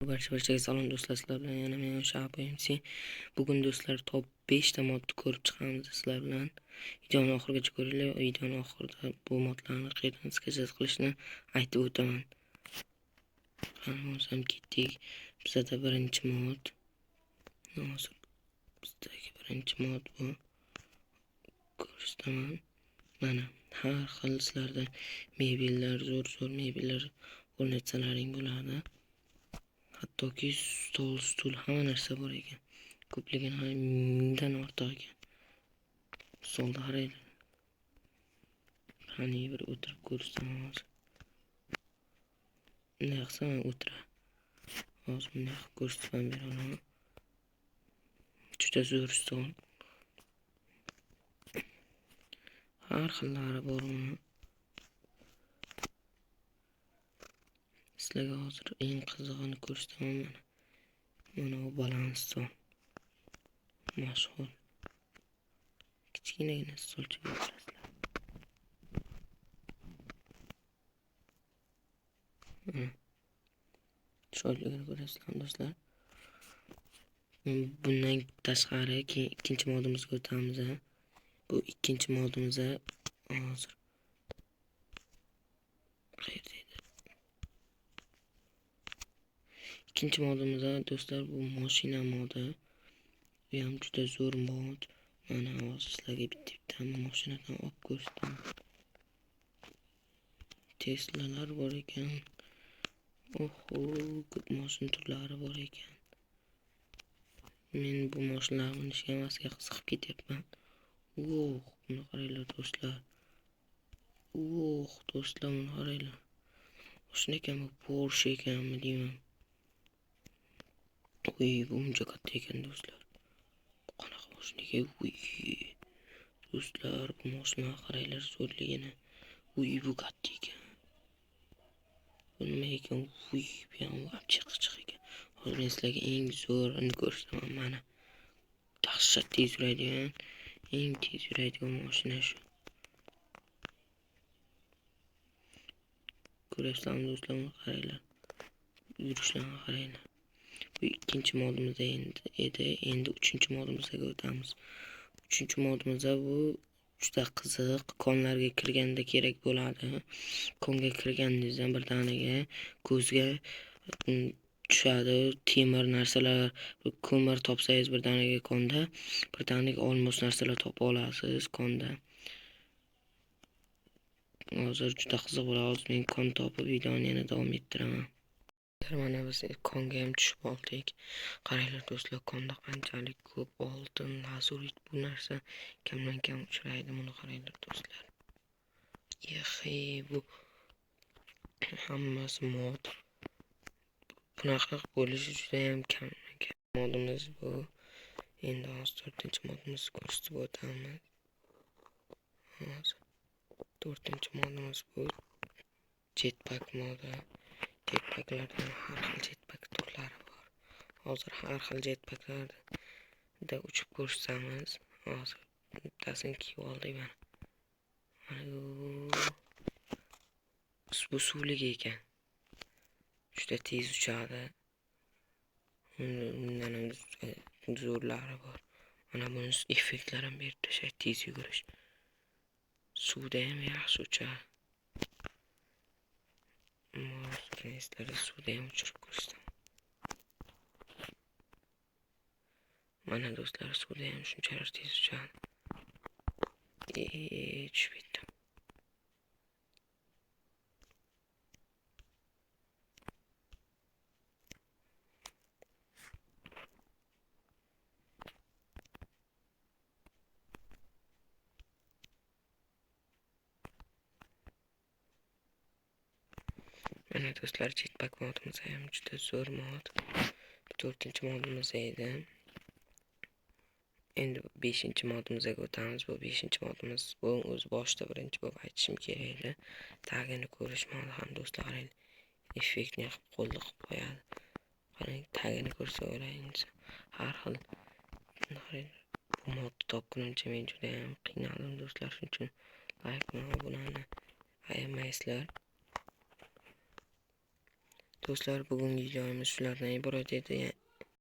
Barcha-barchaga salom do'stlar, sizlar bilan yana men Shapo MC. Bugun do'stlar top 5 ta modni ko'rib chiqamiz sizlar bilan. Videoni oxirigacha ko'ringlar. Videoni oxirida bu modlarni qayerdan skachat qilishni aytib o'taman. Qani bo'lsam ketdik. Bizda birinchi mod. Hozir bizdagi birinchi mod bu. Ko'rsataman. Mana har xil sizlarda mebellar, zo'r-zo'r mebellar o'rnatsalaring bo'ladi. Hattoki stol, stul hamma narsa bor ekan. Ko'pligini ham mingdan ortiq ekan. Stolda qaranglar. Qani bir o'tirib ko'rsam hozir. Bunday qilsam o'tiradi. Hozir bunday qilib ko'rsatib ham bera olaman. Juda zo'r stol. Har xillari bor uni. Sizlarga hozir eng qizig'ini ko'rsataman mana. Mana bu balans stol. Mashhur. Kichkinagina stolchaga o'tirasizlar. Chiroyligini ko'rasizlar do'stlar. Bundan tashqari keyin ikkinchi modimizga o'tamiz. Bu ikkinchi modimiz hozir qayerda edi? Ikkinchi modimiz do'stlar bu mashina modi. Bu ham juda zo'r mod. Mana hozir sizlarga bitta-bitta mashinadan olib ko'rsataman. Teslalar bor ekan. Oho, ko'p mashina turlari bor ekan. Men bu mashinalarni minishga hammasiga qiziqib ketyapman. Oh, buni qaranglar do'stlar. Oh, do'stlar, buni qaranglar. Mashina ekan bu, Porsche ekanmi deyman. Uy, bu uncha katta ekan do'stlar. Bu qanaqa mashina ekan? Uy. Do'stlar, bu mashinaga qaranglar zo'rligini. Uy, bu katta ekan. Bu nima ekan? Uy, bu ham вообще qichiq ekan. Hozir men sizlarga eng zo'rini ko'rsataman mana. Dahshat tez yuradigan, eng tez yuradigan mashina shu. Ko'ryapsizlarmi do'stlar, buni qaranglar. Yurishlarini qaranglar. Bu ikkinchi modimizda endi edi. Endi uchinchi modimizga o'tamiz. Uchinchi modimizda bu juda qiziq. Konlarga kirganda kerak bo'ladi. Konga kirganingizda birdaniga ko'zga tushadi temir narsalar, ko'mir topsangiz birdaniga konda, birdaniga olmos narsalar topa olasiz konda. Hozir juda qiziq bo'ladi. Hozir men kon topib videoni yana davom ettiraman. Mana biz konga ham tushib oldik. Qaranglar do'stlar, konda qanchalik ko'p oltin, lazurit bu narsa kamdan kam uchraydi. Buni qaranglar do'stlar. Ehe, bu hammasi mod. Bunaqa bo'lishi juda ham kam. Modimiz bu. Endi hozir to'rtinchi modimizni ko'rsatib o'tamiz. Hozir to'rtinchi modimiz bu jetpack modi. Jetpacklardan har xil jetpack turlari bor. Hozir har xil jetpacklarda uchib ko'rsatamiz. Hozir bittasini kiyib oldik mana. Mana bu suvligi ekan. Juda tez uchadi. Bundan ham zo'rlari bor. Mana buni effektlari ham berib tashlaydi, tez yugurish. Suvda ham yaxshi uchadi. Sizlarga suvda ham uchirib ko'rsataman. Mana do'stlar, suvda ham shunchalar tez uchadi. Tushib ketdim. Mana do'stlar, jetpack modimiz ham juda zo'r mod. To'rtinchi modimiz edi. Endi beshinchi modimizga o'tamiz. Bu beshinchi modimiz bu o'zi boshida birinchi bo'lib aytishim kerak edi. Tagini ko'rish modi ham do'stlar, qarang, effektni qilib qo'lni qilib qo'yadi. Qarang, tagini ko'rsa o'ylaydi inson. Har xil qarang, bu modni topgunimcha men juda ham qiynaldim do'stlar. Shuning uchun like bilan obunani ayamaysizlar. Do'stlar, bugungi videomiz shulardan iborat edi.